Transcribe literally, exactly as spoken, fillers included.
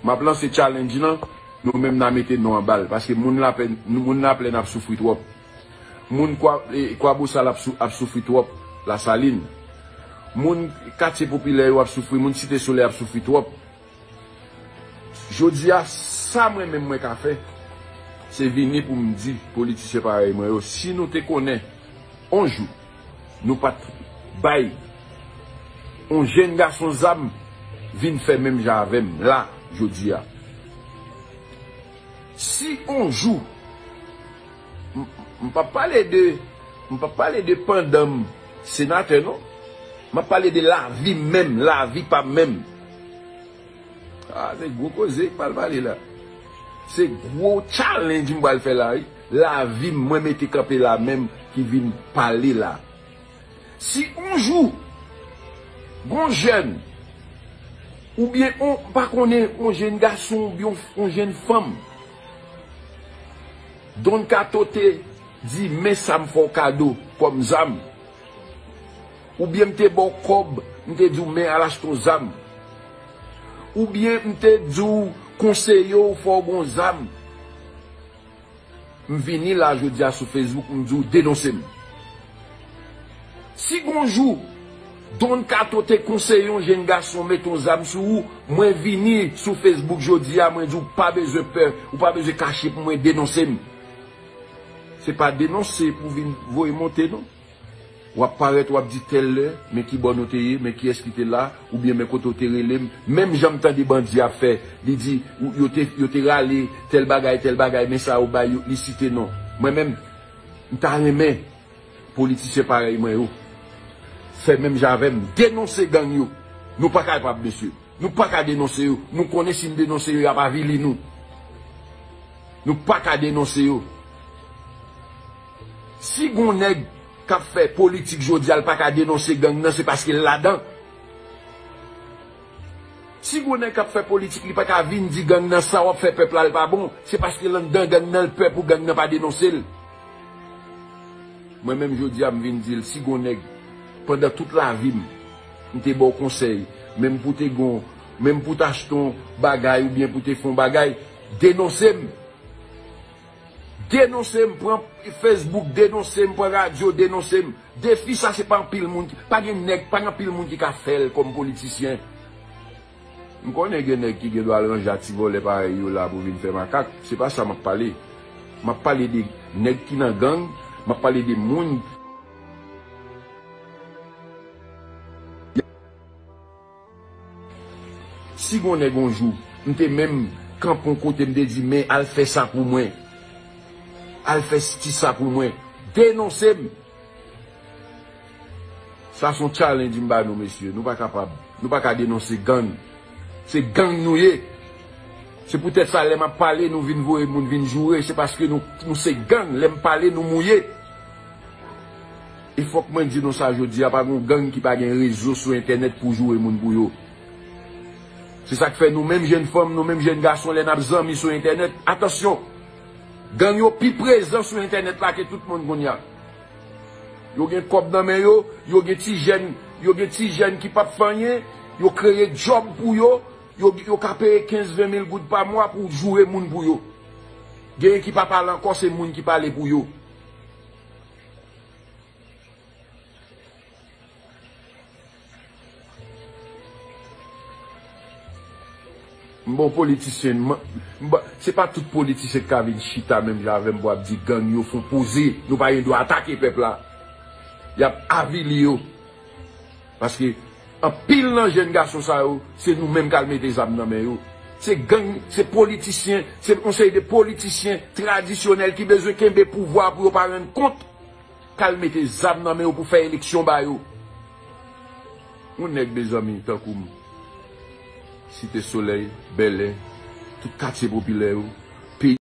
M ap lanse challenge lan, nou menm n a mete non anba l, paske moun Laplèn, moun Laplèn ap soufri twòp. Moun Kwa, e, Kwabosal ap sou, ap soufri twòp, Lasalin. Moun katye popilè yo ap soufri, moun Site Solèy ap soufri twòp. Jodi a, sa mwen menm mwen ka fè, se vini pou m di politisyen parèy mwen yo, si nou te konnen on jou, nou pa t bay on jenn gason zam vin fè menm jan avè m la, jodi a. Si on jou, m, m p ap pale de, m p ap pale de pandan m senatè, non. M ap pale de lavi m menm, lavi pa m menm. Ah, se gwo koze k pral pale la. Se gwo challenge m pral fè la, wi. Lavi m, mwen mete kanpe la menm ki vin pale la. Si on jou, gon jèn, oubyen on, m pa konnen, on jèn gason, oubyen on, on jèn fanm, Don Kato te di, men sa m fè w kado kòm zam. Oubyen m te ba w kòb, m te di w, men al achte yon zam. Oubyen m te di w, konseye w, fò w gon zam. M vini la jodi a sou Facebook, m di w, denonse m. Si gon jou, Don Kato te konseye yon jèn gason mete yon zam sou ou, mwen vini sou Facebook jodi a, mwen di w, pa bezwen pè, ou pa bezwen kache pou mwen, denonse m. Se pa denonse pou vin voye monte, non. W ap parèt, w ap di tèl lè, men ki bò nou te ye, men kiyès ki te la, oubyen men kote w te rele m. Menm jan m tande bandi ap fè, li di, ou, yo te, yo te rale tèl bagay, tèl bagay, men sa yo bay, yo, li site non. Mwen menm, m ta renmen politisyen parèy mwen yo fè menm jan avè m, denonse gang yo. Nou pa kapab, mesye. Nou pa ka denonse yo. Nou konnen si n denonse yo, y ap avili nou. Nou pa ka denonse yo. Si gon nèg k ap fè politik jodi a, l pa ka denonse gang nan, se paske l ladan. Si gon nèg k ap fè politik, li pa ka vin di gang nan, sa w ap fè pèp la, l pa bon, se paske l anndan gang nan, l pè pou gang nan pa denonse l. Mwen menm jodi a, m vin di l, si gon nèg, pandan tout lavi m, m te ba w konsèy, menm pou te gon, menm pou t achte yon bagay oubyen pou te fè yon bagay, denonse m. Denonse m, pran Facebook, denonse m, pran radyo, denonse m. Defi sa, se pa anpil moun ki, pa gen nèg, pa gen anpil moun ki ka fè l kòm politisyen. M konnen gen nèg ki gen dwa al ranje a ti vòlè parèy yo la pou vin fè makak. Se pa sa m ap pale. M ap pale de nèg ki nan gang, m ap pale de moun. Si gon nèg on jou, m te menm kanpe on kote, m te di, men al fè sa pou mwen. Al fè ti sa pou mwen. Denonse m. Sa se yon challenge m ba nou, mesye. Nou pa kapab. Nou pa ka denonse gang. Se gang nou ye. Se poutèt sa, lè m ap pale, nou vin voye moun vin joure. Se paske nou, nou se gang. Lè m pale, nou mouye. E fòk mwen di nou sa jodi a, pa gon gang ki pa gen rezo sou entènèt pou joure moun pou yo. Se sa k fè nou menm jèn fanm, nou menm jèn gason, lè n ap zanmi sou entènèt, atansyon! Gang yo pi prezan sou entènèt la ke tout moun kounye a. Yo gen kòb nan men yo, yo gen ti jèn, yo gen ti jèn ki p ap fè anyen, yo kreye djòb pou yo, yo, yo ka peye kenz, ven mil goud pa mwa pou joure moun pou yo. Genyen ki pa pale ankò, se moun ki pale pou yo. M bon politisyen, m, m, se pa tout politisyen ki ka vin chita menm jan avè m pou ap di gang yo fon poze, nou pa gen dwa atake pèp la. Y ap avili yo. Paske anpil nan jèn gason sa yo, se nou menm k al mete zam nan men yo. Se gang, se politisyen, se yon seri de politisyen tradisyonèl ki bezwen kenbe pouvwa pou yo pa rann kont. K al mete zam nan men yo pou fè eleksyon ba yo. Yon nèg, mezanmi, tankou m, Site Solèy, Bèlè, tout katye popilè yo,